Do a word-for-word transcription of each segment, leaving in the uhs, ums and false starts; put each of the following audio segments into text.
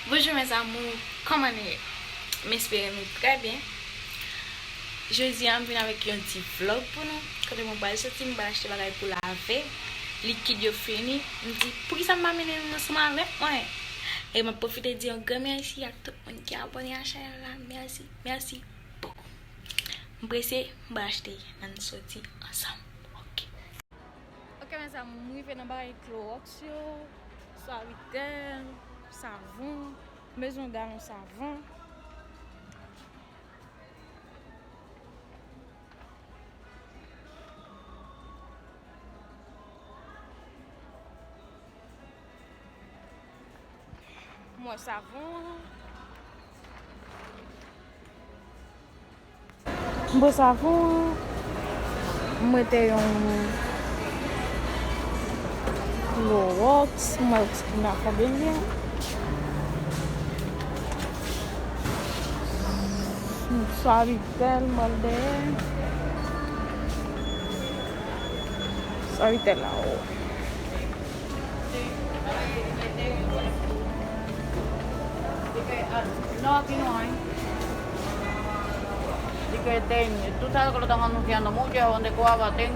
Bonjou mes amours, kòman nou ye? M espere nou trè byen. Jodi a m vin avèk yon ti vlòg pou nou. Kote mwen pral soti, m pral achte bagay pou lave. Likid yo fini. M di, poukisa m pa mennen nou ansanm avèk mwen? E m ap pwofite di yon gran mèsi ak tout moun ki abòne a chanèl la. Mèsi, mèsi bokou. M prese, m pral achte, ann soti ansanm. Ok. Ok mes amours, m rive nan bagay Clorox yo, Suavitel, savon, m bezwen yon galon savon. M wè savon. M wè savon. M wè te yon Clorox. M wè konbyen l ye. Suavitel, m wè l dèyè. Suavitel la, o. Di ke, ah, no, aquí no hay. Di que ten, tú sabes que lo están anunciando mucho, donde Coaba ten.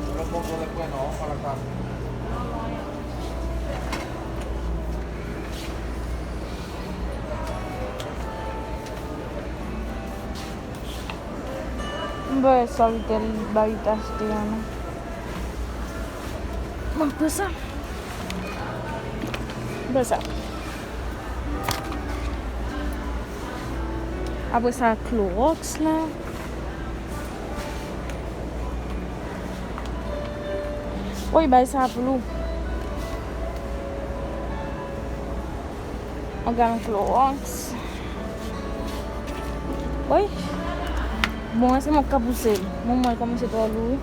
Yo lo pongo después, no, para acá. M pa wè sa Vitel ba li t achte an non. M ap pran sa. M pran sa. Apre sa, Clorox la. Woy, bay sa ap lou. Yon galon Clorox. Woy. Bon, se mwen k ka pouse l. Mwen, mwen kòmanse twò lou, wi.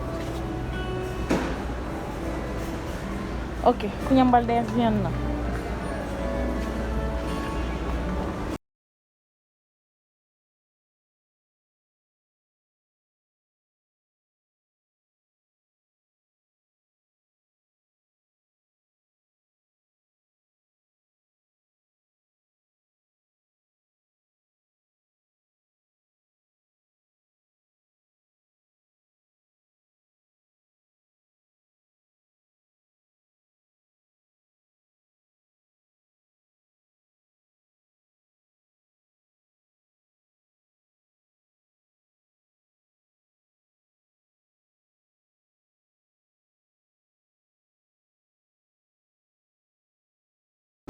Ok, kounye a m pral dèyè vyann nan.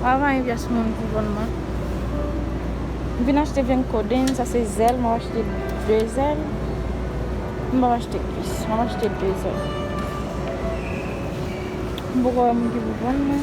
Pa gen pyès moun pou vann mwen. M vin achte vyann kodenn, sa se zèl, m ap achte de zèl. M p ap achte plis, m ap achte de zèl. M poko wè moun ki pou vann mwen.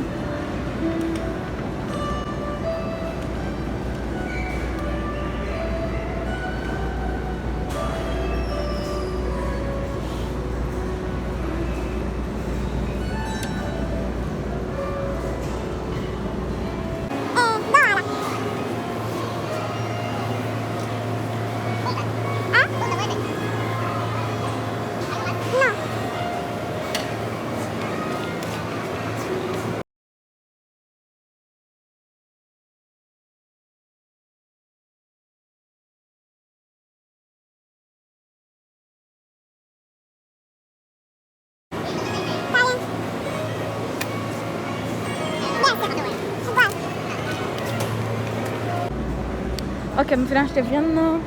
Ok, m fin achte vyann nan.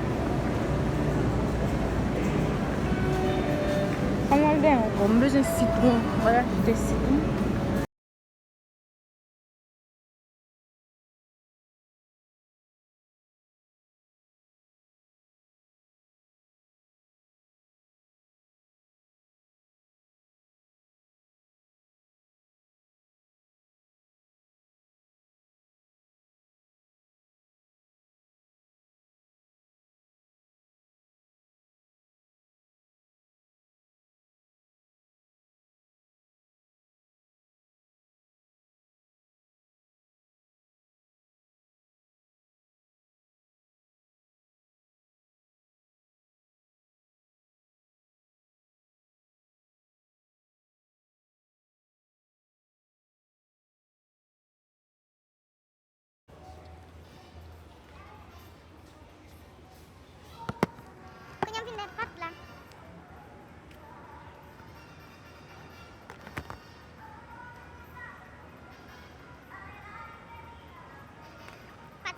Ann al dèyè ankò. M bezwen sitwon. M pral achte sitwon.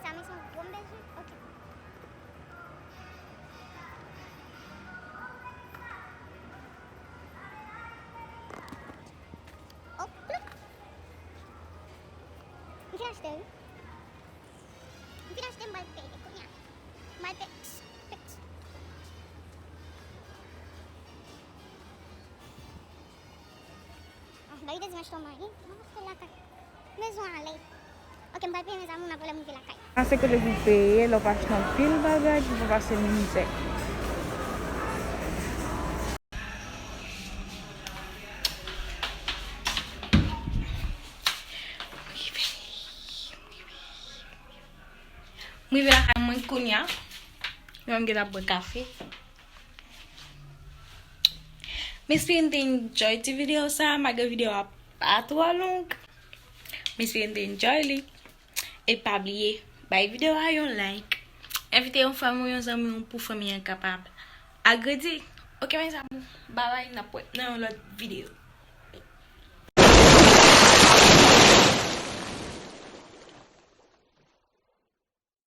Sa, men se yon gwo m bezwen. Ok. Oh, ploup. M fin achte, wi. M fin achte, m pral peye kounye a. M pral peye. Ah, bay de dimanch tò mari. Mwen achte lakay. Bezwen ale. Ok, m pral peye, mezanmi, n ap wè lè m rive lakay. Sa se kote pou peye, lè w pa achte anpil bagay, pou pa pase mizè. M rive lakay mwen kounye a. Mwen menm gentan bwè kafe. M espere n te enjoy ti videyo sa, malgre videyo a pa twò long. M espere n te enjoy li. E pa bliye, bay videyo a yon like. Envite yon fanmi w, yon zanmi w pou fanmi an kapab agrandi. Ok, mes amours, babay, n ap wè nan yon lòt videyo.